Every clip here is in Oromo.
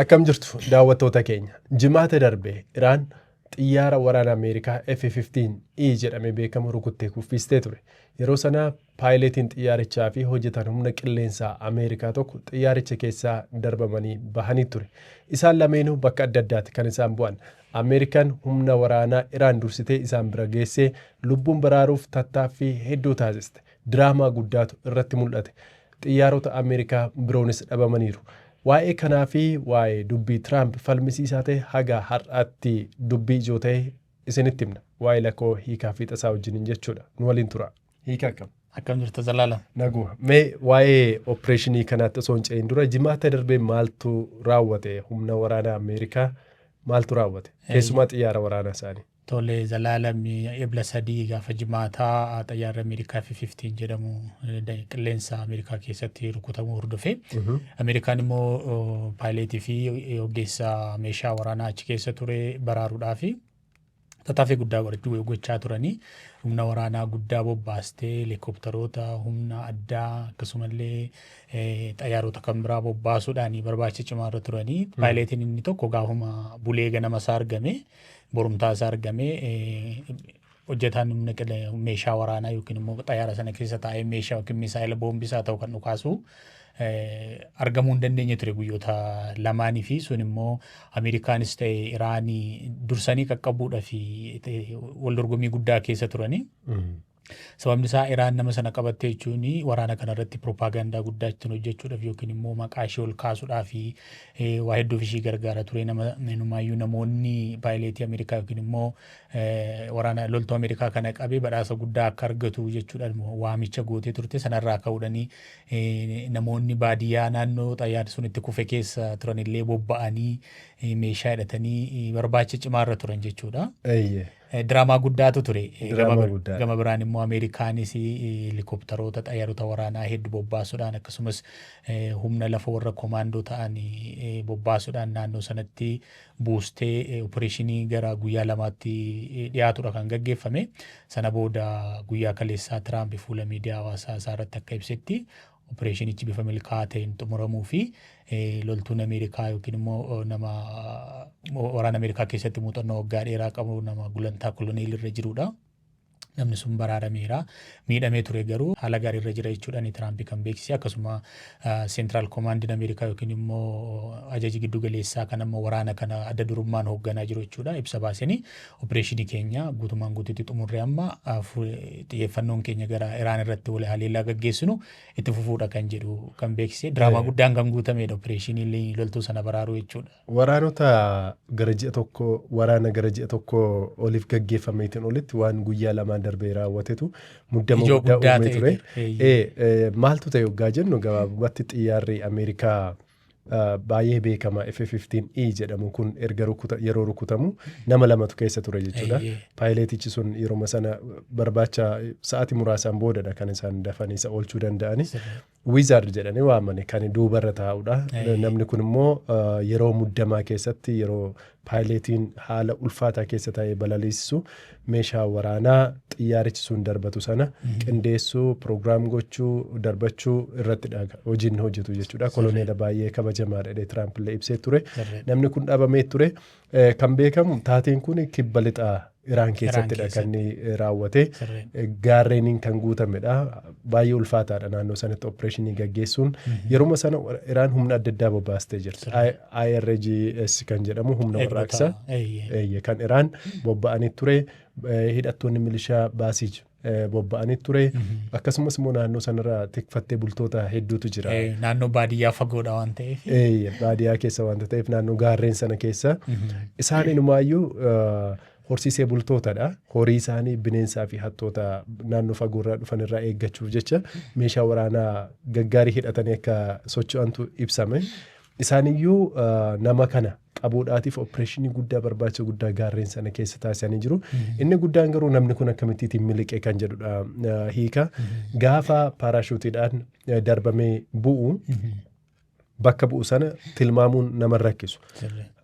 Akkam jirtu, daawwattoota keenya? Jimaata darbe Iraan xiyyaara waraana Ameerikaa F-15E jedhamee beekamu rukuttee kuffistee ture. Yeroo sana paayileetiin xiyyaarichaa fi hojjetaan humna qilleensaa Ameerikaa tokko xiyyaaricha keessaa darbamanii bahanii ture. Isaan lameenuu bakka adda addaatti kan isaan bu'an. Ameerikaan humna waraanaa Iraan dursitee isaan bira geessee lubbuun baraaruuf tattaaffii hedduu taasiste. Diraamaa guddaatu irratti mul'ate. Xiyyaarota Ameerikaa biroonis dhabamaniiru. Waa'ee kanaa fi waa'ee dubbii Tiraamp falmisiisaa ta'e haga har'aatti dubbii ijoo ta'e isinitti himna. Waa'ee lakoo hiikaa fi tasaa wajjiniin jechuudha. Nu waliin tura. Hiika, akkam? Akkam jirta, Zalaalam? Naguma. Mee waa'ee opereeshinii kanaatti osoo hin ce'in dura, jimaata darbee maaltu raawwate? Humna waraanaa Ameerikaa maaltu raawwate? Keessumaa xiyyaara waraanaa isaanii. Tole Zalaalam, Ebla 3 gaafa jimaataa xayyaarri Ameerikaa F-15 jedhamu qilleensa Ameerikaa keessatti rukutamuu hordofe. Ameerikaan immoo paayileetii fi ogeessa meeshaa waraanaa achi keessa ture baraaruudhaaf tattaaffii guddaa gochaa turanii, humna waraanaa guddaa bobbaastee, helikopteroota humna addaa akkasumallee xayyaarota kan biraa bobbaasuudhaan barbaacha cimaa irra turanii. Paayileetiin inni tokko gaafuma bulee ganama isaa argame, borumtaa isaa argame. Hojjetaan humna meeshaa waraanaa yookiin immoo xayyaara sana keessa taa'ee meeshaa yookiin misaa'ila boombisaa ta'u kan dhukaasu argamuu hin dandeenye ture guyyoota lamaanii fi sun immoo Ameerikaanis ta'e Iraanii dursanii qaqqabuudhaa fi wal dorgommii guddaa keessa turanii. Sababni isaa Iraan nama sana qabatte jechuun waraana kanarratti propaagandaa guddaa ittiin hojjechuudhaaf yookiin immoo maqaa ishee ol kaasuudhaaf waa hedduuf ishii gargaara ture. Nama inumaayyuu namoonni paayileetii Ameerikaa yookiin immoo waraana loltuu Ameerikaa kana qabee badhaasa guddaa akka argatu jechuudhaan waamicha gootee turte. Sanarraa ka'uudhaan namoonni baadiyyaa naannoo xayyaarri sun itti kufe keessa turanillee bobba'anii meeshaa hidhatanii barbaacha cimaarra turan jechuudha. Diraamaa guddaatu ture. Diraamaa guddaa. Gama biraan immoo Ameerikaanis helikopteroota, xayyaarota waraanaa hedduu bobbaasuudhaan, akkasumas humna lafa warra komaandoo ta'an bobbaasuudhaan naannoo sanatti buustee opereeshinii gara guyyaa 2tti dhiyaatudha kan gaggeeffame. Sana booda guyyaa kaleessaa Tiraamp fuula miidiyaa hawaasaa isaa irratti akka ibsetti, opereeshinichi bifa milkaa'aa ta'een xumuramuu fi loltuun Ameerikaa yookiin immoo nama waraana Ameerikaa keessatti muuxannoo waggaa dheeraa qabu, nama gulantaa koloneel irra jirudha. Namni sun baraarameera. Miidhamee ture garuu haala gaarii irra jira jechuudhaan Tiraamp kan beeksise. Akkasuma Central Commandiin Ameerikaa yookiin immoo ajaji giddu galeessaa kan amma waraana kana adda durummaan hoogganaa jiru jechuudha. Ibsa baasanii, opereeshinii keenya guutumaan guutuutti xumurree amma xiyyeeffannoon keenya gara Iraan irratti wal haleellaa gaggeessinu itti fufuudha kan jedhu kan beeksise. Diraamaa guddaan kan guutamedha opereeshinii loltuu sana baraaruu jechuudha. Waraanota gara ji'a tokko, waraana gara ji'a 1 oliif gaggeeffameetiin olitti waan guyyaa 2n darbee raawwatetu muddama Ijoo guddaa guddaa uumee ta'e ture. jira. Maaltu ta'e hoggaa jennu, gabaabumatti xiyyaarri Ameerikaa baay'ee beekama F-15E jedhamu kun erga rukuta, yeroo rukutamu nama lamatu keessa ture jechuudha. Paayileetichi sun yeruma sana barbaacha sa'aatii muraasaan boodadha kan isaan dafanii isa oolchuu danda'ani. Wizard jedhanii waamani kan duubarra taa'udha. Namni kun immoo yeroo muddamaa keessatti, yeroo paayileetiin haala ulfaataa keessa taa'ee balaliisisu, meeshaa waraanaa xiyyaarichi sun darbatu sana qindeessuu, program gochuu, darbachuu irrattidha hojiin hojjetu jechuudha. Koloneela baay'ee kabajamaadha jedhee Tiraamp illee ibsee ture. Namni kun dhabamee ture. Kan beekamu taateen kun kibba lixaa Iraan keessattidha kan inni raawwate. Gaarreeniin kan guutamedha. Baay'ee ulfaataadha naannoo sanatti opereeshinii gaggeessuun. Yeruma sana Iraan humna adda addaa bobbaastee jirti. IRGS kan jedhamu humna warraaqsa kan Iraan bobba'anii ture. Hidhattoonni milishaa Baasiij bobba'anii ture. Akkasumas immoo naannoo sanarra tikfattee bultoota hedduutu jira. Naannoo baadiyyaa fagoodha waan ta'eef. Baadiyyaa keessa waanta ta'eef, naannoo gaarreen sana keessa isaan inumaayyuu horsiisee bultootadha. Horii isaanii bineensaa fi hattoota naannoo fagoorraa dhufan irraa eeggachuuf jecha meeshaa waraanaa gaggaarii hidhatanii akka socho'antu ibsame. Isaaniyyuu nama kana qabuudhaatiif opereeshinii guddaa, barbaacha guddaa gaarreen sana keessa taasisanii jiru. Inni guddaan garuu namni kun akkamittiin miliqe kan jedhudha hiika. Gaafa paaraashuutiidhaan darbamee bu'u Bakka bu'u sana tilmaamuun nama rakkisu.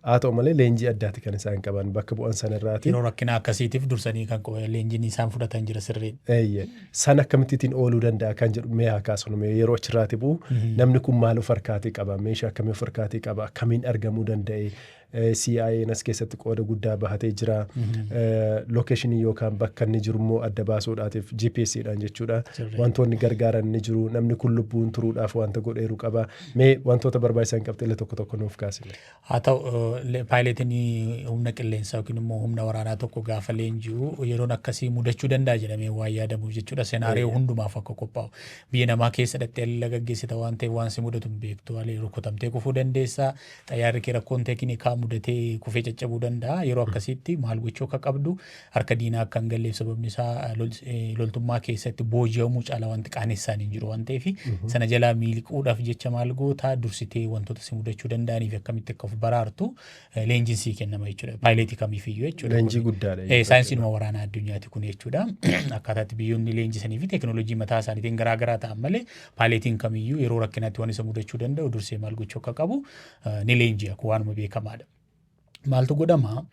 Haa ta'u malee, leenjii addaati kan isaan qaban bakka bu'an sanarraati. Yeroo rakkina akkasiitiif dursanii kan leenjiin isaan fudhatan jira, sirriin. Eeyyee. Sana akkamittiin ooluu danda'a kan jedhu mee haa kaasnu. Mee yeroo achirraati bu'u namni kun maal of harkaatii qaba? Meeshaa akkamii of harkaatii qaba? Akkamiin argamuu danda'e? CIA as keessatti qooda guddaa bahatee jira. Locationii yookaan bakka inni jiru immoo adda baasuudhaatiif GPSdhaan jechuudha. Wantoonni gargaaran ni jiru. Namni kun lubbuun turuudhaaf wanta godheeru qaba. Mee wantoota barbaachisan qabxiilee tokko tokko nuuf kaasine. Haa ta'u, paayileetiin humna qilleensaa yookiin immoo humna waraanaa tokko gaafa leenji'u yeroon akkasii mudachuu danda'a jedhamee waan yaadamuuf jechuudha. Scenario hundumaaf akka qophaa'u. Biyya namaa keessa dhattee alila gaggeessita waan ta'eef, waan si mudatu hin beektu. Rukutamtee kufuu dandeessa. Xayyaarri kee rakkoon teekinikaa mudatee kufee caccabuu danda'a. Yeroo akkasiitti maal gochuu akka qabdu, harka diinaa akka hin galleef, sababni isaa loltummaa keessatti booji'amuu caala wanti qaanessaan hin jiru waan ta'eef, sana jalaa miliquudhaaf jecha maal goota, dursitee wantoota si mudachuu danda'anii fi akkamitti akka of baraartu leenjiin sii kennama jechuudha. Paayileetii kamiifiyyuu jechuudha. Leenjii guddaadha. Saayinsiinuma waraanaa addunyaati kun jechuudha. Akkaataatti biyyoonni leenjisanii fi teekinooloojii mataa isaaniitiin garaa garaa ta'an malee, paayileetiin kamiyyuu yeroo rakkinaatti waan isa mudachuu danda'u dursee maal gochuu akka qabu ni leenji'a, kun waanuma beekamaadha. Maaltu godhama?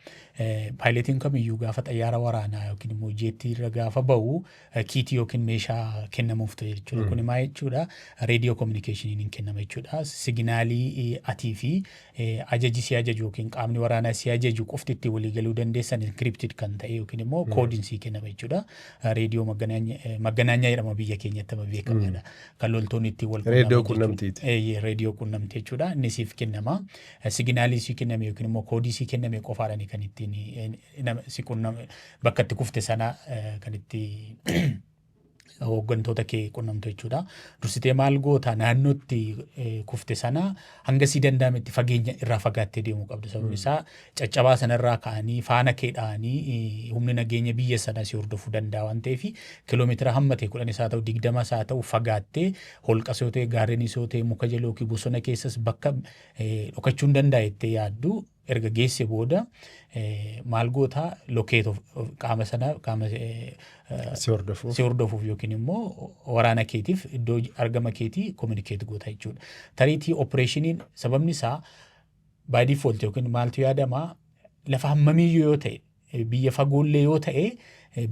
Paayileetiin kamiyyuu gaafa xayyaara waraanaa yookiin immoo jeettii irra gaafa ba'u kiitii yookiin meeshaa kennamuuf ta'e jechuudha. Kun maal jechuudha? Reediyoo communicationiin hin kennama jechuudha. Signalii atii fi ajaji si ajaju yookiin qaamni waraanaa si ajaju qofti itti walii galuu dandeessan, encrypted kan ta'e yookiin immoo koodiin sii kennama jechuudha. Reediyoo magganaanyaa jedhama, biyya keenyatti amma beekamaadha. Kan loltoonni ittiin wal Reediyoo qunnamtiiti. Reediyoo qunnamtii jechuudha. Inni siif kennama. Signalii sii kenname yookiin immoo koodii sii kenname qofaadhaan kan ittiin si qunname, bakka itti kufte sana kan itti hooggantoota kee qunnamtu jechuudha. Dursitee maal goota? Naannootti kufte sana hanga sii danda'ametti fageenya irraa fagaattee deemuu qabda. Sababni isaa caccabaa sanarraa ka'anii faana kee dha'anii humni nageenya biyya sana si hordofuu danda'a waan ta'eef, kiiloomeetira hamma ta'e, 10s haa ta'u, 20s haa ta'u, fagaattee holqas yoo ta'e, gaarrenis yoo ta'e, muka jala yookiin bosona keessas bakka dhokachuu hin danda'a jettee yaaddu erga geesse booda maal goota? Locate qaama sana, qaama Si hordofuuf. si hordofuuf yookiin immoo waraana keetiif iddoo argama keetii communicate goota jechuudha. Tariitii operationiin, sababni isaa by default yookiin maaltu yaadama, lafa hammamiyyuu yoo ta'e, biyya fagoollee yoo ta'e,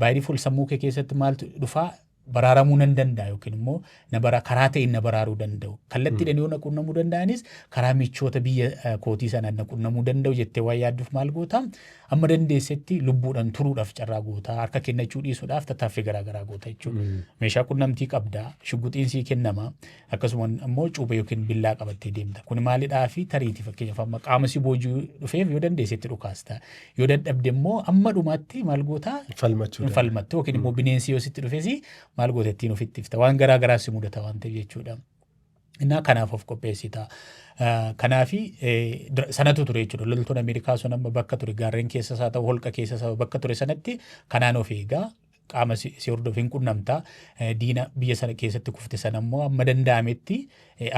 by default sammuu kee keessatti maaltu dhufaa? Baraaramuu nan danda'a yookiin immoo na bara karaa ta'een na baraaruu danda'u. Kallattiidhaan yoo na qunnamuu danda'anis karaa michoota biyya kootii sanaan na qunnamuu danda'u jettee waan yaadduuf maal goota? Amma dandeessetti lubbuudhaan turuudhaaf carraa goota, harka kennachuu dhiisuudhaaf tattaaffii garaagaraa goota jechuudha. Meeshaa qunnamtii qabdaa, shugguxiin sii kennama, akkasuma immoo cuuba yookiin billaa qabattee deemta. Kun maalidhaa fi tariitii fakkeenyaaf amma qaama si boojuu dhufeef yoo dandeessetti dhukaasta. Yoo dadhabde immoo amma dhumaatti maal goota? Falmachuu. Falmattu yookiin immoo bineensi yoo sitti dhufes maal goota? Ittiin ofitti ifta. Waan garaa garaa si mudata waan ta'eef jechuudha. Innaa kanaaf of qopheessita. Kanaafi sanatu ture jechuudha. Loltuun Ameerikaa sun amma bakka ture, gaarreen keessas haa ta'u, holqa keessas haa ta'u, bakka ture sanatti kanaan of eegaa, qaama si hordofu hin qunnamta. Diina biyya sana keessatti kufte sana immoo amma danda'ametti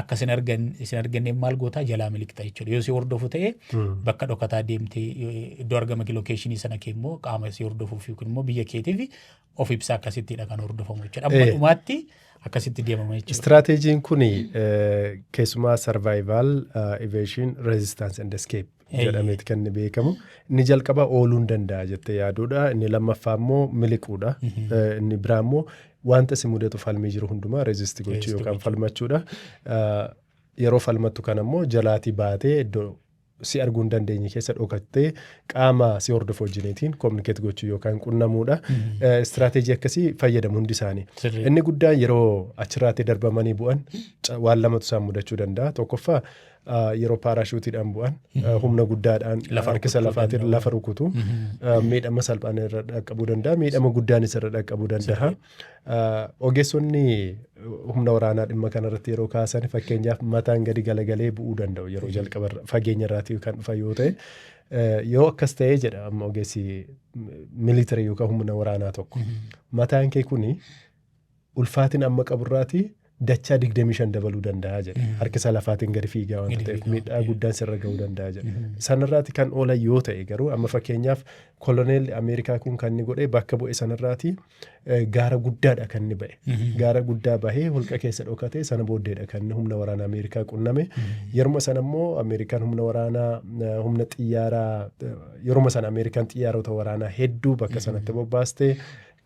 akka isin arganneef maal gootaa? Jalaa miliqxa jechuudha. Yoo si hordofu ta'e bakka dhokataa deemtee iddoo argama locationii sana kee immoo qaama si hordofuuf yookiin immoo biyya keetiif of ibsaa, akkasittidha kan hordofamu jechuudha. Amma dhumaatti akkasitti deemama jechuudha. Istiraateejiin kun keessumaa survival, evasion, resistance and escape jedhameeti kan inni beekamu. Inni jalqaba ooluu hin danda'a jettee yaaduudha. Inni lammaffaa immoo miliquudha. Inni biraa immoo wanta si mudatu falmii jiru hundumaa resist gochuu yookaan falmachuudha. Yeroo falmattu kana immoo jalaatii baatee iddoo si arguu hin dandeenye keessa dhokattee qaama si hordofu wajjiniitiin communicate gochuu yookaan qunnamuudha. Istiraateejii akkasii fayyadamu hundi isaanii. Inni guddaan yeroo achirraatti darbamanii bu'an waan lamatu isaan mudachuu danda'a. Tokkoffaa, yeroo paarashuutiidhaan bu'an humna guddaadhaan harkisa lafaatiin lafa rukutu, miidhama salphaan irra dhaqqabuu danda'a. Miidhama guddaanis irra dhaqqabuu danda'a. Ogeessonni humna waraanaa dhimma kanarratti yeroo kaasan, fakkeenyaaf mataan gadi galagalee bu'uu danda'u yeroo jalqaba fageenya irraatii kan dhufan yoo ta'e. Yoo akkas ta'ee jedha amma ogeessi military yookaan humna waraanaa tokko, mataan kee kuni ulfaatina amma qaburraatii Dachaa 25 dabaluu danda'a jedhe. Harkisa lafaatiin gadi fiigaa waan Gadi ta'eef fiigaa. Miidhaa guddaan sirra ga'uu danda'a jedhe. Sanarraati kan oolan yoo ta'e garuu, amma fakkeenyaaf koloneelli Ameerikaa kun kan inni godhe, bakka bu'e sanarraati gaara guddaadha kan inni ba'e. Gaara guddaa bahee holqa keessa dhokatee, sana booddeedha kan inni humna waraanaa Ameerikaa qunname. Yeruma sana immoo Ameerikaan humna waraanaa, humna xiyyaaraa, yeruma sana Ameerikaan xiyyaarota waraanaa hedduu bakka sanatti bobbaaste,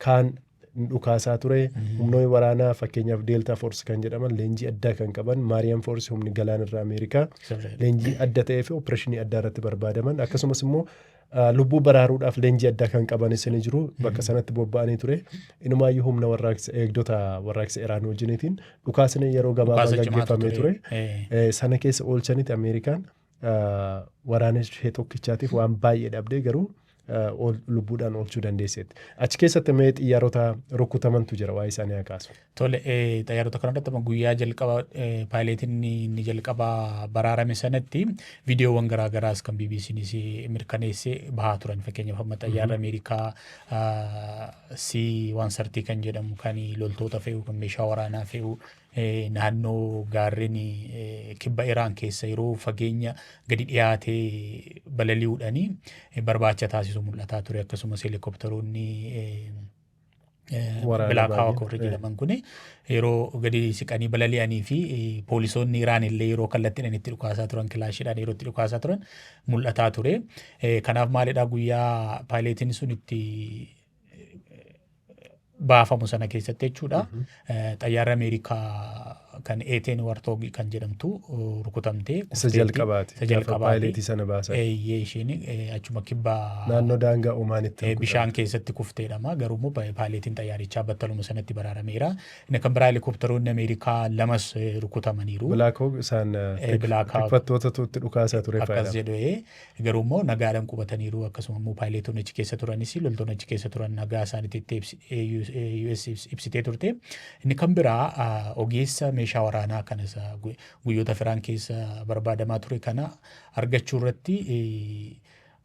kaan dhukaasaa ture. Humnoonni waraanaa, fakkeenyaaf Delta Force kan jedhaman, leenjii addaa kan qaban, Marine Force, humni galaanirraa Ameerikaa leenjii adda ta'ee fi opereeshinii addaa irratti barbaadaman, akkasumas immoo lubbuu baraaruudhaaf leenjii addaa kan qabanis ni jiru, bakka sanatti bobba'anii ture. Inumaayyuu humna warraaqsa eegdota warraaqsa Iraan wajjiniitiin dhukaasni yeroo gabaabaa Dhukaasa cimaatu gaggeeffamee ture. Sana keessa oolchanitti Ameerikaan waraana ishee tokkichaatiif waan baay'ee dhabdee, garuu lubbuudhaan oolchuu dandeesseetti. Achi keessatti mee xiyyaarota rukutamantu jira, waa'ee isaanii haa kaasu. Tole, xiyyaarota kanarratti amma guyyaa jalqaba paayileetiin inni jalqaba baraarame sanatti viidiyoowwan garaagaraas kan BBCnis mirkaneessee bahaa turan. Fakkeenyaaf amma xayyaarri Ameerikaa C-130 kan jedhamu, kan loltoota fe'u, kan meeshaa waraanaa fe'u, naannoo gaarreen kibba Iraan keessa yeroo fageenya gadi dhiyaatee balali'uudhaani barbaacha taasisu mul'ataa ture. Akkasumas helikopteroonni Waraana Black Hawk baay'een. Warri jedhaman kuni yeroo gadi siqanii balali'anii fi poolisoonni Iraan illee yeroo kallattiidhaan itti dhukaasaa turan, kilaashiidhaan yeroo itti dhukaasaa turan mul'ataa ture. Kanaaf maalidhaa, guyyaa paayileetiin sun itti baafamu sana keessatti jechuudha. Xayyaarri Ameerikaa kan A-10 Warthog kan jedhamtu rukutamtee Isa kufteetti. jalqabaati. Isa Gaafa jalqabaati. paayileetii sana baasan. Eeyyee, isheen achuma kibbaa Naannoo daangaa Omaanitti rukutamte. Bishaan keessatti kufteedhama. Garuu immoo paayileetiin xayyaarichaa battaluma sanatti baraarameera. Inni kan biraa helikopteroonni Ameerikaa lamas rukutamaniiru. Black Hawk isaan Black Hawk. Tikfattootatu itti dhukaasaa ture Akkas faayidha. jedhee, garuu immoo nagaadhaan qubataniiru. Akkasuma immoo paayileetonni achi keessa turanis, loltoonni achi keessa turan nagaa isaaniitti itti US ibsitee turte. Inni kan biraa ogeessa meeshaa waraanaa kana isa guyyoota firaan keessa barbaadamaa ture kana argachuu irratti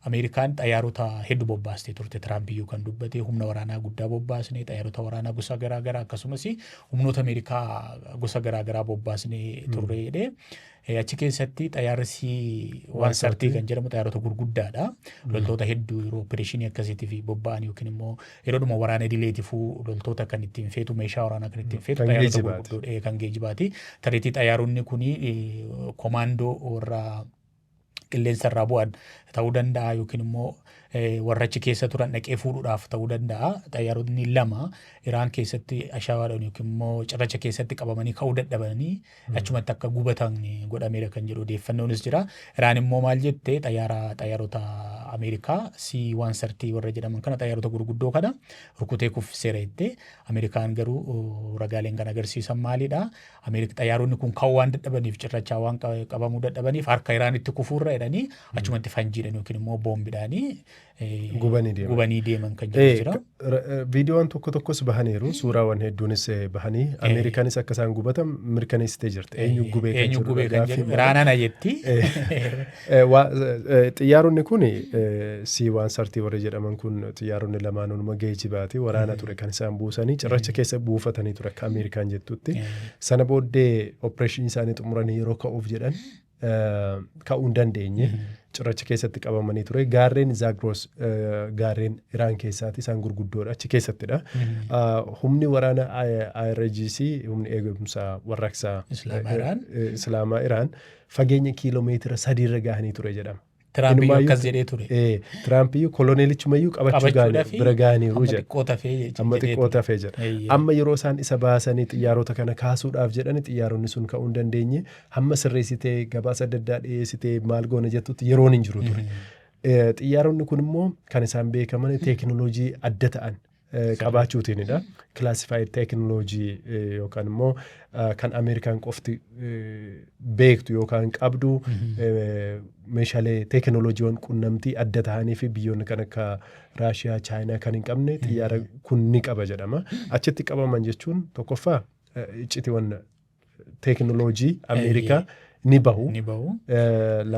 Ameerikaan xayyaarota hedduu bobbaastee turte. Tiraampiyyuu kan dubbate, humna waraanaa guddaa bobbaasne, xayyaarota waraanaa gosa garaa garaa, akkasumas humnoota Ameerikaa gosa garaa garaa bobbaasne turre jedhee. Achi keessatti xayyaarri C-130 kan jedhamu xayyaarota gurguddaadha. Loltoota hedduu yeroo opereeshinii akkasiitiif bobba'an yookiin immoo yeroodhuma waraana idileetiifuu loltoota kan ittiin feetu, meeshaa waraanaa kan ittiin feetu Kan xayyaarota geejjibaati. gurguddoo kan geejjibaati. Tariitii xayyaaronni kuni komaandoo warra qilleensa irraa bu'an ta'uu danda'a yookiin immoo warra achi keessa turan dhaqee fuudhuudhaaf ta'uu danda'a. Xayyaaronni lama Iraan keessatti ashawaadhaan yookiin immoo cirracha keessatti qabamanii ka'uu dadhabanii achumatti akka gubatan godhameera kan jedhu odeeffannoonis jira. Iraan immoo maal jette? Xayyaarota Ameerikaa C-130 warra jedhaman kana, xayyaarota gurguddoo kana rukutee kuffiseera jette. Ameerikaan garuu ragaaleen kan agarsiisan maalidha? Xayyaaronni kun ka'uu waan dadhabaniif, cirrachaa waan qabamuu dadhabaniif, harka Iraanitti kufuurra jedhanii achumatti fanjiidhaan yookiin immoo boombiidhaanii Gubanii deeman. Gubanii deeman kan jedhu jira. Viidiyoon tokko tokkos bahaniiru, suuraawwan hedduunis bahanii, Ameerikaanis akka isaan gubatan mirkaneessitee jirti. Eenyu gubee kan Eenyu jedhudha gubee kan gaaffii jedhu malee. Iraanana jetti. Xiyyaaronni kun C-130 warri jedhaman kun, xiyyaaronni lamaanuma geejibaati. Waraana ture kan isaan buusanii, cirracha keessa buufatanii ture akka Ameerikaan jettutti. Sana booddee opereeshinii isaanii xumuranii yeroo ka'uuf jedhan ka'uu hin dandeenye. Cirracha keessatti qabamanii ture. Gaarreen Zaagros gaarreen Iraan keessaati isaan gurguddoodha, achi keessattidha. Humni waraana IRGC, humni eegumsa warraaqsa Islaamaa Iraan. Islaamaa Iraan fageenya kiiloomeetira 3rra gahanii ture jedhama. Tiraampiyyuu Inumaayyuu akkas jedhee ture. Tiraampiyyuu koloneelichumayyuu qabachuu Qabachuudhaaf bira gahaniiru amma jedha. xiqqoo tafee Amma jedhee xiqqoo ture. tafee jedha. Amma yeroo isaan isa baasanii xiyyaarota kana kaasuudhaaf jedhani, xiyyaaronni sun ka'uu hin dandeenye. Hamma sirreessitee gabaasa adda addaa dhiyeessitee maal goona jettutti yeroon hin jiru ture. Xiyyaaronni kun immoo kan isaan beekaman teekinooloojii adda ta'an qabaachuutiinidha. Classified teekinooloojii yookaan immoo kan Ameerikaan qofti beektu yookaan qabdu, meeshaalee teekinooloojiiwwan qunnamtii adda ta'anii fi biyyoonni kan akka Raashiyaa, Chaayinaa kan hin qabne xiyyaara kun ni qaba jedhama. Achitti qabaman jechuun tokkoffaa iccitiiwwan teekinooloojii Ameerikaa ni bahu. Ni bahu.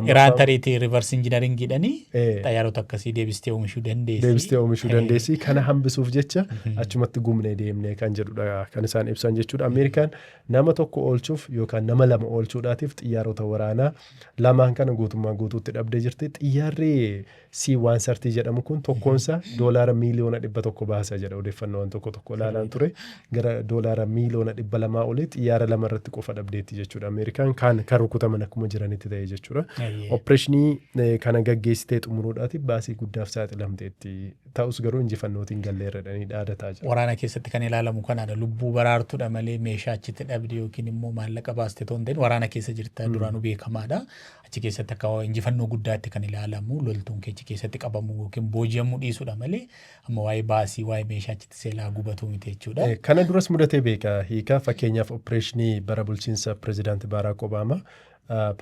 Iraan tariitii reverse engineeringiidhanii xayyaarota akkasii deebistee oomishuu dandeessi. Deebistee oomishuu dandeessi. Kana hambisuuf jecha achumatti gumnee deemnee kan jedhudha kan isaan ibsan jechuudha. Ameerikaan nama tokko oolchuuf yookaan nama lama oolchuudhaatiif xiyyaarota waraanaa lamaan kana guutummaa guutuutti dhabdee jirti. Xiyyaarri C-130 jedhamu kun tokkoonsa $100 miiliyoona baasa jedha odeeffannoowwan tokko tokko ilaalaan ture. Gara $200 miiliyoona olii xiyyaara lama irratti qofa dhabdeetti jechuudha. Ameerikaan kan kan rukutaman akkuma jiranitti ta'e jechuudha. Opereeshinii kana gaggeessitee xumuruudhaatiif baasii guddaaf saaxilamteetti. Ta'us garuu injifannootiin galleerradhanii dhaadataa jira. Waraana keessatti kan ilaalamu kanaadha. Lubbuu baraartuudha malee meeshaa achitti dhabde yookiin immoo maallaqa baaste otoo hin ta'in waraana keessa jirta duraanuu beekamaadha. Achi keessatti akka injifannoo guddaatti kan ilaalamu loltuun kee achi keessatti qabamuu yookiin booji'amuu dhiisuudha malee amma waa'ee baasii, waa'ee meeshaa achitti seelaa gubatu miti jechuudha. Kana duras mudatee beeka hiika. Fakkeenyaaf, opereeshinii bara bulchiinsa pirezidaanti Baaraak Obaamaa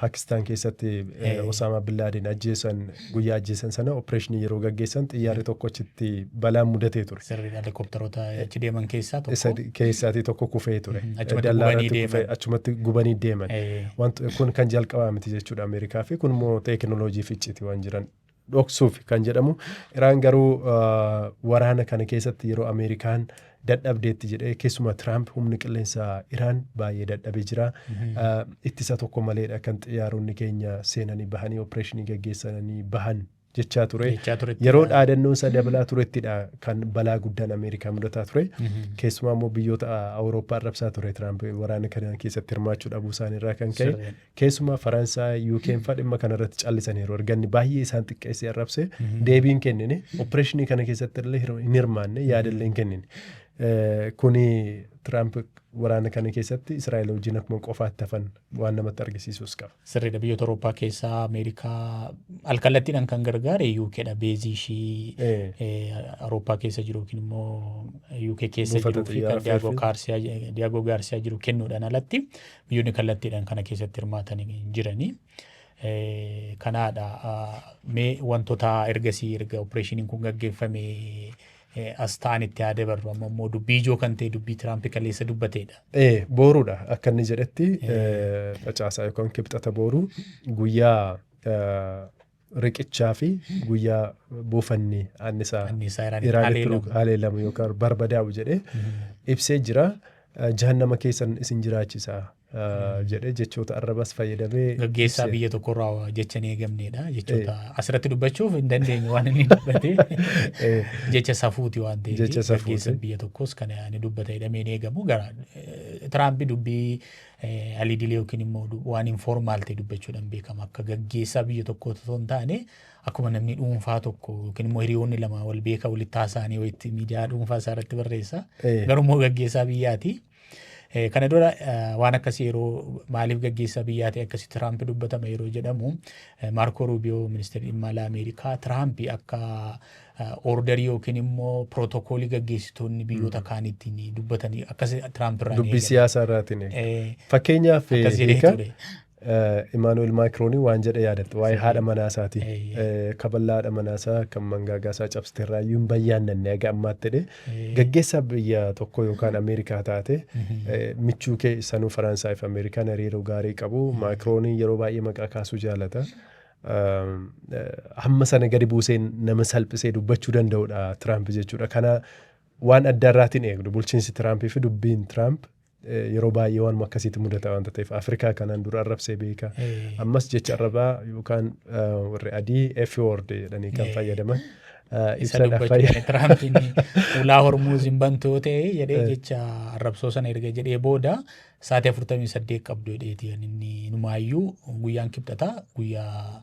Paakistaan keessatti Osaamaa Bin Laadin ajjeesan, guyyaa ajjeesan sana opereeshinii yeroo gaggeessan xiyyaarri tokko achitti balaan mudatee ture. Sirriidha, helikopteroota achi deeman keessaa tokko. Isa keessaatii tokko kufee ture. Achumatti gubanii deeman. Achumatti gubanii deeman. Wanti kun kan jalqabaa miti jechuudha Ameerikaa fi kun immoo teekinooloojii ficciti waan jiran dhoksuuf kan jedhamu. Iraan garuu waraana kana keessatti yeroo Ameerikaan dadhabdeetti jedhee, keessumaa Tiraamp, humni qilleensaa Iraan baay'ee dadhabee jira. Ittisa tokko maleedha kan xiyyaaronni keenya seenanii bahanii opereeshinii gaggeessanii bahan jechaa ture. Yeroo dhaadannoon isaa dabalaa turettidha kan balaa guddaan Ameerikaa mudataa ture. Keessumaa immoo biyyoota Awurooppaa arrabsaa ture Tiraamp waraana kana keessatti hirmaachuu dhabuu isaaniirraa kan ka'e. Keessumaa Faransaay, UK'n fa'a dhimma kanarratti callisaniiru. Erganni baay'ee isaan xiqqeessee arrabse deebiin kennine. Opereeshinii kana keessatti illee hin hirmaanne, yaadallee hin kennine. Kuni Tiraamp waraana kana keessatti Israa'el wajjin akkuma qofaatti hafan waan namatti argisiisus qaba. Sirriidha, biyyoota Awurooppaa keessaa Ameerikaa alkallattiidhaan kan gargaare UKdha. Beezii ishii Awurooppaa keessa jiru yookiin immoo UK keessa jiruu fi kan Diyaagoo Gaarsiyaa jiru kennuudhaan alatti biyyoonni kallattiidhaan kana keessatti hirmaatanii jiranii. Kanaadha, mee wantoota ergasii erga opereeshiniin kun gaggeeffame as ta'an itti yaada barru. Amma immoo dubbii ijoo kan ta'e dubbii Tiraamp kaleessa dubbateedha. Boruudha akka inni jedhetti, facaasaa yookaan Kibxata boruu guyyaa riqichaa fi guyyaa buufanni annisaa Iraanitti haleelamu yookaan barbadaa'u jedhee ibsee jira. Jahannama keessan isin jiraachisa jedhee jechoota arrabas fayyadamee. Gaggeessaa biyya tokkorraa jecha hin eegamnedha. Jechoota asirratti dubbachuuf hin dandeenye waan inni dubbate. Jecha safuuti waan ta'eef. Jecha safuuti. Gaggeessaa biyya tokkos kan inni dubbate jedhamee hin eegamu. Gara Tiraampi dubbii aliidilee yookiin immoo waan informal ta'e dubbachuudhaan beekama. Akka gaggeessaa biyya tokkoo osoo hin taane akkuma namni dhuunfaa tokko yookiin immoo hiriyoonni lama wal beeka walitti haasa'anii wayitti miidiyaa dhuunfaa isaa irratti barreessa. Garuu immoo gaggeessaa biyyaati. Kana dura waan akkasii yeroo maaliif gaggeessaa biyyaa ta'e akkasii Tiraamp dubbatama yeroo jedhamu, Maarkoo Ruubiyoo, ministeerri dhimma alaa Ameerikaa, Tiraamp akka orderii yookiin immoo pirootokoolii gaggeessitoonni biyyoota kaaniitiin dubbatanii akkas Tiraamp irraa Dubbii siyaasaa irraatiin. Fakkeenyaaf hiika Imaanu'eel Maakroonii waan jedhe yaadatte waa'ee haadha manaa isaati. Kaballaa haadha manaa isaa kan mangaagaa isaa cabsite irraayyuu hin bayyaannanne haga ammaatti jedhe. Gaggeessaa biyya tokko yookaan Ameerikaa taate, michuu kee sanuu Faransaay fi Ameerikaan hariiroo gaarii qabu. Maakroonii yeroo baay'ee maqaa kaasuu jaalata. Hamma sana gadi buusee nama salphisee dubbachuu danda'udha Tiraamp jechuudha. Kana waan adda irraatiin eegdu bulchiinsi Tiraampii fi dubbiin Tiraamp yeroo baay'ee waanuma akkasiitti mudata waanta ta'eef, Afrikaa kanaan dura arrabsee beeka. Ammas jecha arrabaa yookaan warri adii F word jedhanii kan fayyadaman. Isa dubbachuu Tiraampiin ulaa Hormuuz hin bantu yoo ta'e jedhee jecha arrabsoo sana erga jedhee booda sa'aatii 48 qabdu jedheeti kan inni. Inumaayyuu guyyaan Kibxataa guyyaa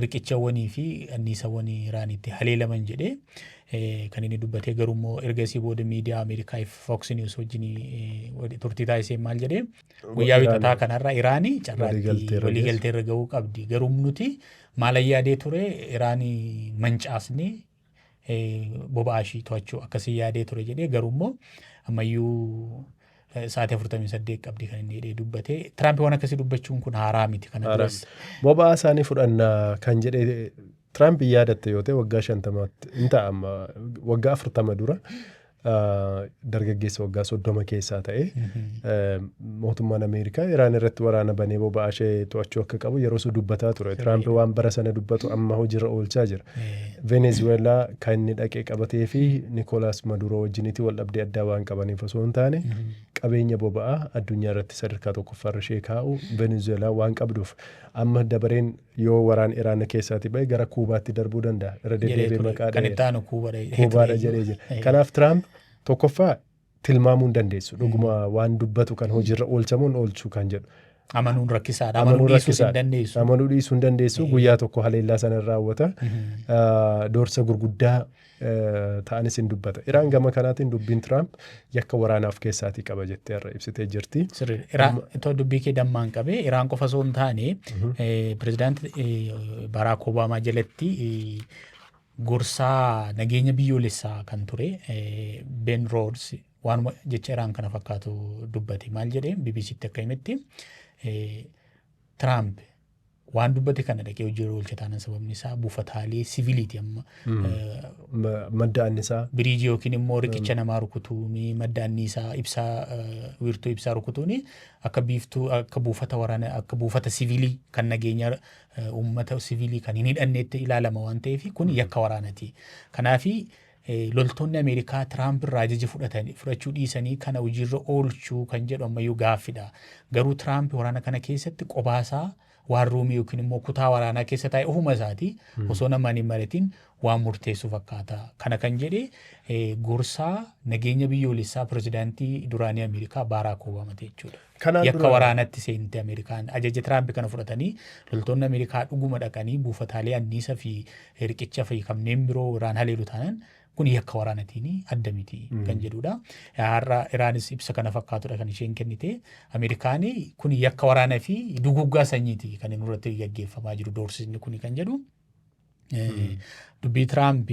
riqichawwanii fi anniisawwan Iraanitti haleelaman jedhee kan inni dubbatee. Garuu immoo ergasii booda miidiyaa Ameerikaa Fox News wajjin turtii taasisee maal jedhee? Guyyaa Wixataa kanarra Iraanii carraatti waliigalteerra gahuu qabdi, garuu nuti maal yaadee ture, Iraanii mancaasnee boba'aa ishii to'achuu akkasii yaadee ture jedhee, garuu immoo ammayyuu sa'aatii 48 qabdi kan inni jedhee dubbate. Tiraamp waan akkasii dubbachuun kun haaraa miti kana duras. Boba'aa isaanii fudhannaa kan jedhee Tiraamp yaadatte yoo ta'e, waggaa 50tti hin ta'a amma, waggaa 40 dura Dargaggeessa waggaa 30 keessaa ta'e, mootummaan Ameerikaa Iraan irratti waraana banee boba'aa ishee to'achuu akka qabu yeroo sun dubbataa ture. Tiraamp waan bara sana dubbatu amma hojiirra oolchaa jira. Venezuelaa kan inni dhaqee qabatee fi Nikolaas Maduroo wajjinitti wal dhabdee addaa waan qabaniif osoo hin taane, qabeenya boba'aa addunyaa irratti sadarkaa tokkoffaarra ishee kaa'u Venezuelaa waan qabduuf, amma dabareen yoo waraan Iraan keessaati ba'e gara Kuubaatti darbuu danda'a. Irra deddeebi'ee maqaa Kan itti aanu Kuubaadha. Kuubaadha jedhee jira. Kanaaf Tiraamp tokkoffaa tilmaamuu hin dandeessu. Dhuguma waan dubbatu kan hojiirra oolchamuun oolchuu kan jedhu. Amanuun rakkisaadha. Amanuu dhiisuus hin dandeessu. Amanuu dhiisuu hin dandeessu. Guyyaa tokko haleellaa sana raawwata. Doorsa gurguddaa ta'anis hin dubbata. Iraan gama kanaatiin dubbiin Tiraamp yakka waraanaa of keessaatii qaba jettee har'a ibsitee jirti. Sirriidha. Iraan itoo dubbii kee dammaan qabee, Iraan qofa osoo hin taane, pirezidaantii Baraak Obaamaa jalatti gorsaa nageenya biyyoolessaa kan ture Ben Rhodes waanuma jecha Iraan kana fakkaatu dubbate. Maal jedhee BBCtti akka himetti, Tiraamp waan dubbate kana dhaqee hojiirra oolcha taanaan, sababni isaa buufataalee siviiliiti amma Madda annisaa. Biriijii yookiin immoo riqicha namaa rukutuun, madda anniisaa ibsaa, wiirtuu ibsaa rukutuun akka biiftuu, akka buufata waraanaa, akka buufata siviilii kan nageenya uummata siviilii kan hin hidhanneetti ilaalama waan ta'eef, kun yakka waraanaati. Kanaafi loltoonni Ameerikaa Tiraamp irraa ajaja fudhachuu dhiisanii kana hojiirra oolchuu kan jedhu ammayyuu gaaffidha. Garuu Tiraamp waraana kana keessatti qobaasaa waan ruumii yookiin immoo kutaa waraanaa keessa taa'e ofuma isaati osoo namaan hin mari'atin waan murteessu fakkaata. Kana kan jedhe gorsaa nageenya biyyoolessaa pirezidaantii duraanii Ameerikaa Baaraak Obaamaati jechuudha. Kanaan Yakka waraanatti seente Ameerikaan ajaja Tiraamp kana fudhatanii loltoonni Ameerikaa dhuguma dhaqanii buufataalee anniisa fi riqicha fi kanneen biroo Iraan haleelu taanaan, kun yakka waraanatiin adda miti kan jedhudha. Har'a Iraanis ibsa kana fakkaatudha kan isheen kennite. Ameerikaan kun yakka waraanaa fi duguggaa sanyiiti kan inni irratti gaggeeffamaa jiru, doorsisni kun kan jedhu. Dubbii Tiraamp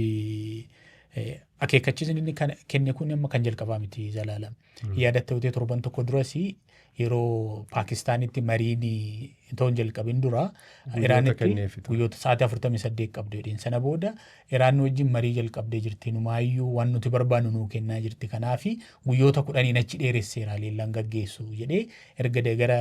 akeekkachiisni inni kenne kun amma kan jalqabaa miti, Zalaalam. Yaadatta yoo ta'e, torban tokko duras yeroo Paakistaanitti mariin itoo hin jalqabin dura Guyyoota Iraanitti kenneefi ture. guyyoota sa'aatii 48 qabdu jedheen. Sana booda Iraan wajjin marii jalqabdee jirti. Numaayyuu waan nuti barbaannu nuu kennaa jirti. Kanaafi guyyoota 10n achi dheeresseera haleellaan gaggeessu jedhee erga gara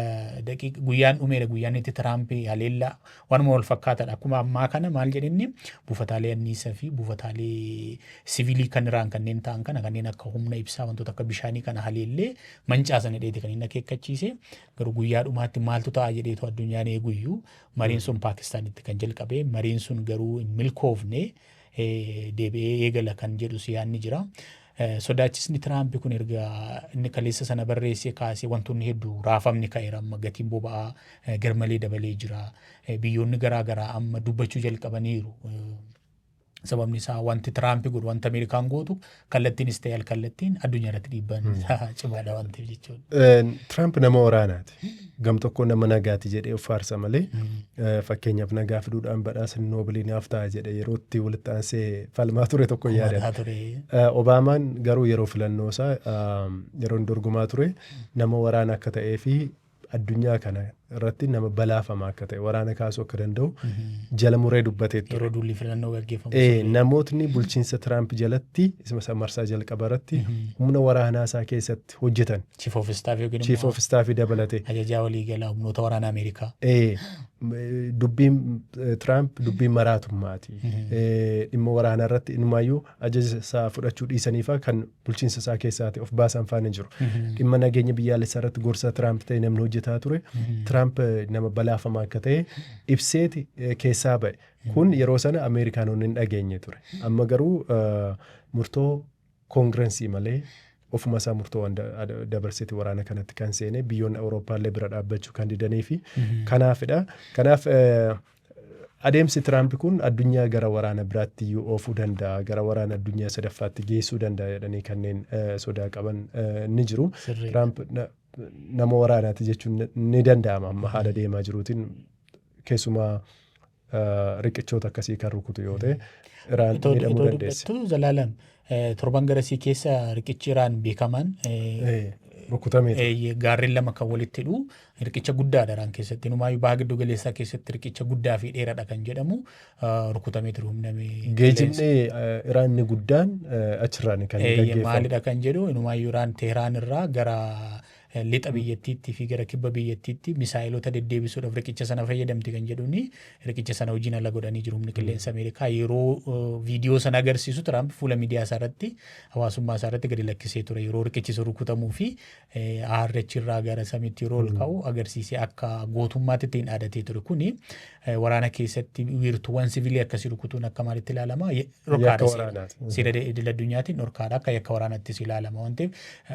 daqiiqa guyyaan dhumeera, guyyaan itti Tiraamp haleellaa waanuma wal fakkaataadha. Akkuma ammaa kana maal jedhinni, buufataalee anniisaa fi buufataalee siviilii kan Iraan kanneen ta'an kana, kanneen akka humna ibsaa, wantoota akka bishaanii kana haleellee mancaasan jedheeti kan inni akeekkachiise. Garuu guyyaa dhumaatti maaltu ta'a jedheetu addunyaan eeguyyuu, mariin sun Paakistaanitti kan jalqabe, mariin sun garuu hin milkoofne, deebi'ee eegala kan jedhus yaadni jira. Sodaachisni Tiraamp kun erga inni kaleessa sana barreessee kaasee wantoonni hedduu raafamni ka'eera. Amma gatiin boba'aa garmalee dabalee jira. Biyyoonni garaa garaa amma dubbachuu jalqabaniiru. Sababni isaa wanti Tiraamp godhu, wanti Ameerikaan gootu kallattiinis ta'e alkallattiin addunyaa irratti dhiibbaan isaa cimaadha waan ta'eef jechuudha. Tiraamp nama waraanaati. Gam tokko nama nagaati jedhee of faarsa malee, fakkeenyaaf nagaa fiduudhaan badhaasa Noobilii naaf ta'a jedhe yeroo itti walitti aansee falmaa ture tokko yaadata. Mataa ture. Obaamaan garuu yeroo filannoo isaa, yeroo inni dorgomaa ture, nama waraana akka ta'ee fi addunyaa kana irratti nama balaafamaa akka ta'e, waraana kaasuu akka danda'u jala muree dubbatee ture. Yeroo duulli filannoo gaggeeffamu. Namootni bulchiinsa Tiraamp jalatti isa marsaa jalqaba irratti humna waraanaa isaa keessatti hojjetan. Chief of Staff yookiin Chief immoo of Staff dabalate. Ajajaa waliigalaa humnoota waraanaa Ameerikaa. Dubbiin Tiraamp dubbiin maraatummaati. Dhimma waraanaa irratti inumaayyuu ajaja isaa fudhachuu dhiisaniifa kan bulchiinsa isaa keessaati of baasan faana jiru. Dhimma nageenya biyyaalessaa irratti gorsa Tiraamp ta'e namni hojjetaa ture. Tiraamp nama balaafamaa akka ta'e ibseeti keessaa ba'e. Kun yeroo sana Ameerikaanonni hin dhageenye ture. Amma garuu murtoo koongirensii malee ofuma isaa murtoo waan dabarseeti waraana kanatti kan seene, biyyoonni Awurooppaallee bira dhaabbachuu kan didanii fi kanaafidha. Kanaaf adeemsi Tiraamp kun addunyaa gara waraana biraatti iyyuu oofuu danda'a, gara waraana addunyaa sadaffaatti geessuu danda'a jedhanii kanneen sodaa qaban ni jiru. Tiraamp nama waraanaati jechuun ni danda'ama amma haala deemaa jiruutiin keessumaa. Riqichoota akkasii kan rukutu yoo ta'e, Iraan miidhamuu dandeessi. Itoo Zalaalam, torban garasii keessa riqichi Iraan beekaman rukutamee ture. Gaarreen lama kan walitti hidhu riqicha guddaadha Iraan keessatti. Inumaayyuu baha giddu galeessaa keessatti riqicha guddaa fi dheeraadha kan jedhamu rukutamee ture humna Geejjibni Iraan inni guddaan achirraan kan gaggeeffamu. Maalidha kan jedhu, inumaayyuu Iraan Teheraan irraa gara lixa biyyattiitti fi gara kibba biyyattiitti misaa'ilota deddeebisuudhaaf riqicha sana fayyadamti kan jedhuuni, riqicha sana hojiin ala godhanii jiru humni qilleensa Ameerikaa. Yeroo viidiyoo sana agarsiisu Tiraamp fuula miidiyaa isaa irratti, hawaasummaa isaa irratti gadi lakkisee ture. Yeroo riqichi sun rukutamuu fi aarri achirraa gara samiitti yeroo ol ka'u agarsiisee akka gootummaatti ittiin dhaadatee ture. Kuni waraana keessatti wiirtuuwwan siviilii akkasii rukutuun akka maalitti ilaalama? Yakka waraanaati. Seera idil addunyaatiin dhorkaadha, akka yakka waraanaattis ilaalama waan ta'eef.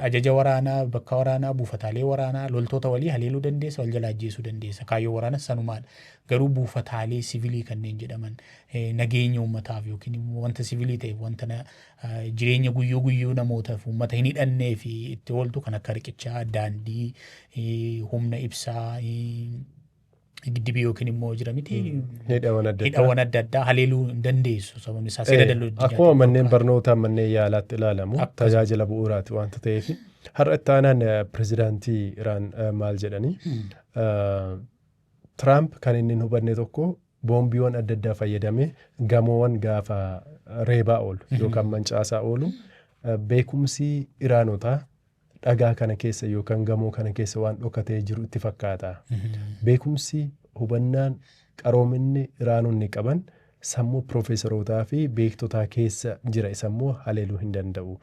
Ajaja waraanaa, bakka waraanaa, buufataalee waraanaa, loltoota walii haleeluu dandeessa, wal jala ajjeesuu dandeessa. Kaayyoo waraana sanumaadha. Garuu buufataalee siviilii kanneen jedhaman, nageenya uummataaf yookiin immoo wanta siviilii ta'e, wanta jireenya guyyuu guyyuu namootaaf, uummata hin hidhannee fi itti ooltu, kan akka riqichaa, daandii, humna ibsaa, giddibii yookiin immoo jira miti. Hidhaawwan adda addaa. Hidhaawwan adda addaa haleeluu hin dandeessu. Sababni isaa seera daldala Akkuma manneen barnootaa, manneen yaalaatti ilaalamu, tajaajila bu'uuraati waanta ta'eef. Har'a itti aanaan pirezidaantii Iraan maal jedhanii? Tiraamp kan inni hin hubanne tokko, boombiiwwan adda addaa fayyadamee gamoowwan gaafa reebaa oolu yookaan mancaasaa oolu, beekumsi Iraanotaa dhagaa kana keessa yookaan gamoo kana keessa waan dhokatee jiru itti fakkaata. Beekumsi, hubannaan, qaroominni Iraanonni qaban sammuu piroofeesarootaa fi beektotaa keessa jira, isa immoo haleeluu hin danda'u.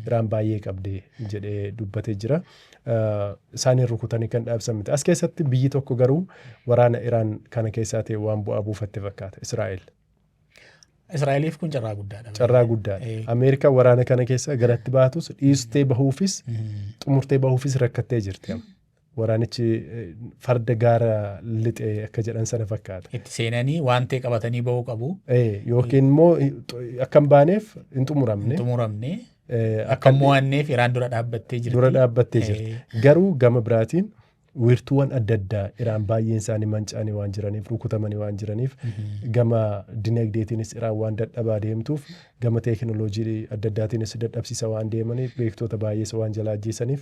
Iraan baay'ee qabdi jedhee dubbatee jira. Isaaniin rukutanii kan dhaabsan miti. As keessatti biyyi tokko garuu waraana Iraan kana keessaa ta'e waan bu'aa buufatte fakkaata: Israa'el. Israa'eliif kun carraa guddaadha. Carraa guddaadha. Ameerikaan waraana kana keessa garatti baatus, dhiistee bahuufis, xumurtee bahuufis rakkattee jirti. Waraanichi farda gaara lixee akka jedhan sana fakkaata. Itti seenanii waan ta'e qabatanii bahuu qabu. Yookiin immoo akka hin baaneef hin xumuramne. Hin xumuramne. Akka hin mo'anneef Iraan dura dhaabbattee jirti. Dura dhaabbattee jirti. Garuu gama biraatiin wiirtuuwwan adda addaa Iraan baay'een isaanii manca'anii waan jiraniif, rukutamanii waan jiraniif, gama dinagdeetiinis Iraan waan dadhabaa deemtuuf, gama teekinooloojii adda addaatiinis dadhabsiisa waan deemaniif, beektoota baay'ees waan jalaa ajjeesaniif,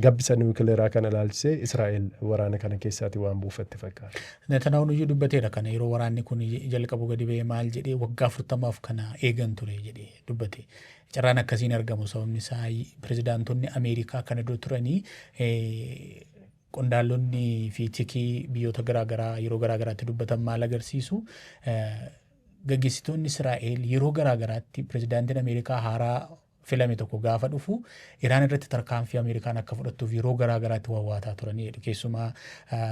gabbisa niwukileeraa kana ilaalchisee Israa'el waraana kana keessaati waan buufatte fakkaata. Netanyahuun iyyuu dubbateera kana. Yeroo waraanni kun jalqabu gadi ba'ee maal jedhee? Waggaa 40f kana eegan ture jedhee dubbate. Carraan akkasiin argamu, sababni isaa pirezidaantonni Ameerikaa kana dura turanii, qondaalonni fi tikii biyyoota garaagaraa yeroo garaagaraatti dubbatan maal agarsiisu? Gaggeessitoonni Israa'el yeroo garaagaraatti pirezidaantiin Ameerikaa haaraa filame tokko gaafa dhufu Iraan irratti tarkaanfii Ameerikaan akka fudhattuuf yeroo garaagaraatti wawwaataa turanii jedhu. Keessumaa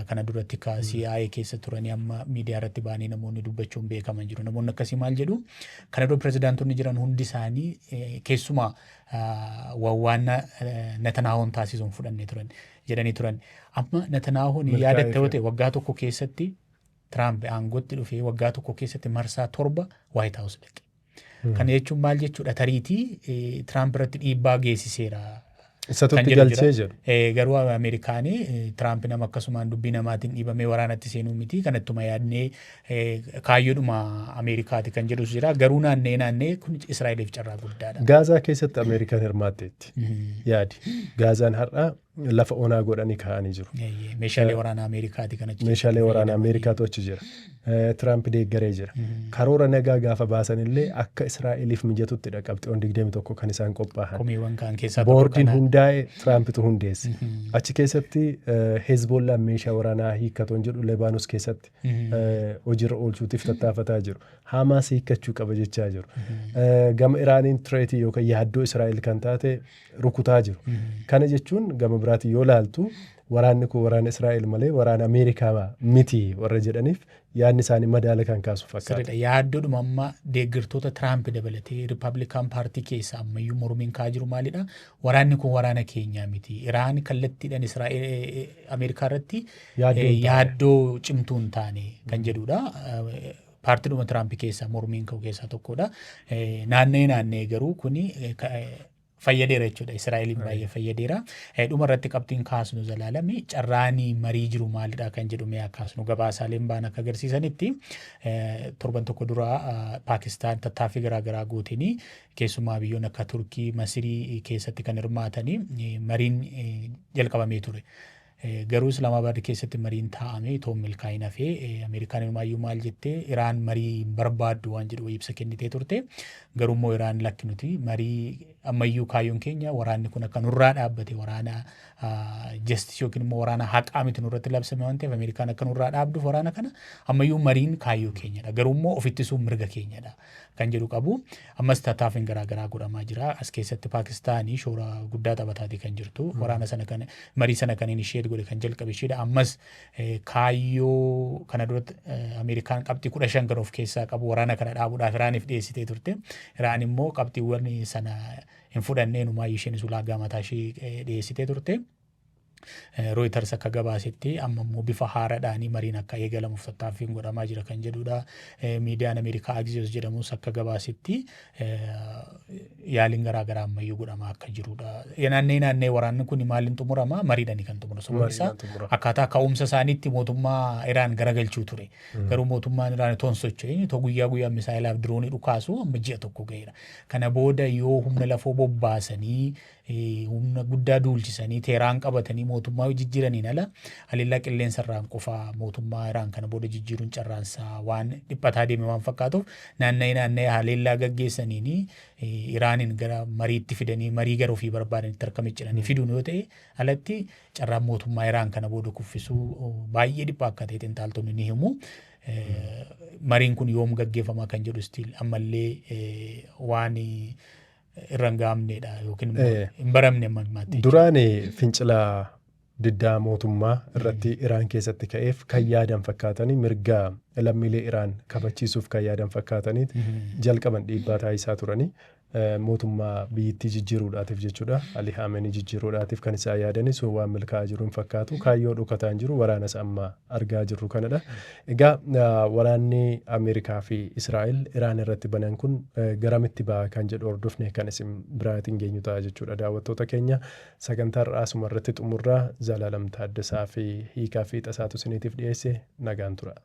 kana duratti ka CIA keessa turanii amma miidiyaa irratti ba'anii namoonni dubbachuun beekaman jiru. Namoonni akkasii maal jedhu? Kana dura pirezidaantonni jiran hundi isaanii keessumaa wawwaannaa Netanyahuun taasisuun fudhannee turan jedhanii turan. Amma Netanyahuun yaadatte yoo ta'e, waggaa tokko keessatti, Tiraamp aangootti dhufee waggaa tokko keessatti marsaa 7 White House dhaqe. Kana jechuun maal jechuudha? Tariitii Tiraamp irratti dhiibbaa geessiseera. Isatu itti galchee jedhu. Garuu Ameerikaanii Tiraamp nama akkasumaan dubbii namaatiin dhiibamee waraanatti seenuu miti. Kanattuma yaadnee kaayyoodhuma Ameerikaati kan jedhus jira. Garuu naannee naannee kun Israa'eliif carraa guddaadha. Gaazaa keessatti Ameerikaan hirmaatteetti. Yaadi. Gaazaan har'a lafa onaa godhanii kaa'anii jiru. Meeshaalee waraanaa Ameerikaati kan achi. Meeshaalee waraanaa Ameerikaatu achi jira. Tiraamp deeggaree jira. Karoora nagaa gaafa baasan illee akka Israa'eliif mijatuttidha qabxiiwwan 21 kan isaan qophaa'an. Komiiwwan kaan keessaa tokko Boordiin hundaa'e Tiraampitu hundeesse. Achi keessatti Hezbollaan meeshaa waraanaa hiikkatoon jedhu Lebaanoos keessatti hojiirra oolchuutiif tattaafataa jiru. Hamaas hiikkachuu qaba jechaa jiru. Gama Iraaniin threat yookaan yaaddoo Israa'el kan taate rukutaa jiru. Kana jechuun gama biraatiin yoo laaltu, waraanni kun waraana Israa'el malee waraana Ameerikaa miti warra jedhaniif yaadni isaanii madaala kan kaasu fakkaata. Sirriidha. Yaaddoodhuma amma deeggartoota Tiraamp dabalatee Rippaabilikaan paartii keessa ammayyuu mormiin ka'aa jiru maalidha? Waraanni kun waraana keenyaa miti. Iraan kallattiidhaan Israa'el Ameerikaa irratti yaaddoo hin taane. Yaaddoo cimtuu hin taane kan jedhudha. Paartiidhuma Tiraamp keessaa mormiin ka'u keessaa tokkodha. Naanna'ee naanna'ee garuu kuni Fayyadeera jechuudha. Israa'eliin baay'ee fayyadeera. Dhuma irratti qabxiin kaasnu, Zalaalami, carraanii marii jiru maalidha kan jedhu mee kaasnu. Gabaasaaleen ba'an akka agarsiisanitti, torban tokko dura Paakistaan tattaaffii garaagaraa gooteen, keessumaa biyyoonni akka Turkii, Masirii keessatti kan hirmaatanii mariin jalqabamee ture. Garuu Islaamabaad keessatti mariin taa'amee itoo milkaa'in hafee. Ameerikaan ilmaayyuu maal jettee, Iraan marii hin barbaaddu waan jedhu ibsa kennitee turte. Garuu immoo Iraan, lakki, nuti marii ammayyuu kaayyoon keenya waraanni kun akka nurraa dhaabbate, waraana justice yookiin immoo waraana haqaa miti nurratti labsame waan ta'eef, Ameerikaan akka nurraa dhaabduuf waraana kana ammayyuu mariin kaayyoo keenyadha. Garuu immoo ofittisuun mirga keenyadha kan jedhu qabu. Ammas tattaaffiin garaagaraa godhamaa jira. As keessatti Paakistaanii shoora guddaa taphataatii kan jirtu. Waraana sana kan marii sana kan ishee godhe, kan jalqabe isheedha. Ammas kaayyoo kana duratti Ameerikaan qabxii 15 kan of keessaa qabu waraana kana dhaabuudhaaf Iraaniif dhiyeessitee turte. Iraan immoo qabxiiwwan sana hin fudhannee, numaayyuu isheenis ulaagaa mataa ishee dhiyeessitee turte. Reuters akka gabaasetti, amma immoo bifa haaraadhaan mariin akka eegalamuuf tattaaffiin godhamaa jira kan jedhudha. Miidiyaan Ameerikaa Axios jedhamus akka gabaasetti, yaaliin garaagaraa ammayyuu godhamaa akka jirudha. Naannee naannee waraanni kun maaliin xumurama? Mariidhaan kan xumuramu. Sababni isaa akkaataa ka'umsa isaaniitti mootummaa Iraan garagalchuu ture. Garuu mootummaan Iraan itoo hin socho'in, itoo guyyaa guyyaan misaa'ilaaf diroonii dhukaasu amma ji'a tokko ga'eera. Kana booda yoo humna lafoo bobbaasanii, humna guddaa duulchisanii, Teeraan qabatanii mootummaa yoo jijjiiraniin ala, haleellaa qilleensarraan qofa mootummaa Iraan kana booda jijjiiruun carraansaa waan dhiphataa deeme waan fakkaatuuf, naanna'ee naanna'ee haleellaa gaggeessaniin Iraaniin gara mariitti fidanii, marii gara ofii barbaadanitti harka micciiranii fiduun yoo ta'e alatti, carraan mootummaa Iraan kana booda kuffisuu baay'ee dhiphaa akka ta'e xiinxaltoonni ni himu. Mariin kun yoom gaggeeffama kan jedhu still ammallee waan irra hin gahamnedha yookiin immoo hin baramne amma ammaatti. Duraan fincila diddaa mootummaa irratti Iraan keessatti ka'eef kan yaadan fakkaatanii, mirga lammiilee Iraan kabachiisuuf kan yaadan fakkaatanii jalqaban dhiibbaa taasisaa turanii, mootummaa biyyittii jijjiiruudhaatiif jechuudha. Ali Haamenii jijjiiruudhaatiif kan isaan yaadanii sun waan milkaa'aa jiru hin fakkaatu. Kaayyoo dhokataan jiru waraanas amma argaa jirru kanadha. Egaa waraanni Ameerikaa fi Israa'el Iraan irratti banan kun garamitti ba'a kan jedhu hordofne kan isin biraatiin geenyu ta'a jechuudha. Daawwattoota keenya, sagantaa har'aa asuma irratti xumurraa. Zalaalam Taaddasaa fi Hiikaa fi Xasaatu isiniitiif dhiyeesse. Nagaan tura.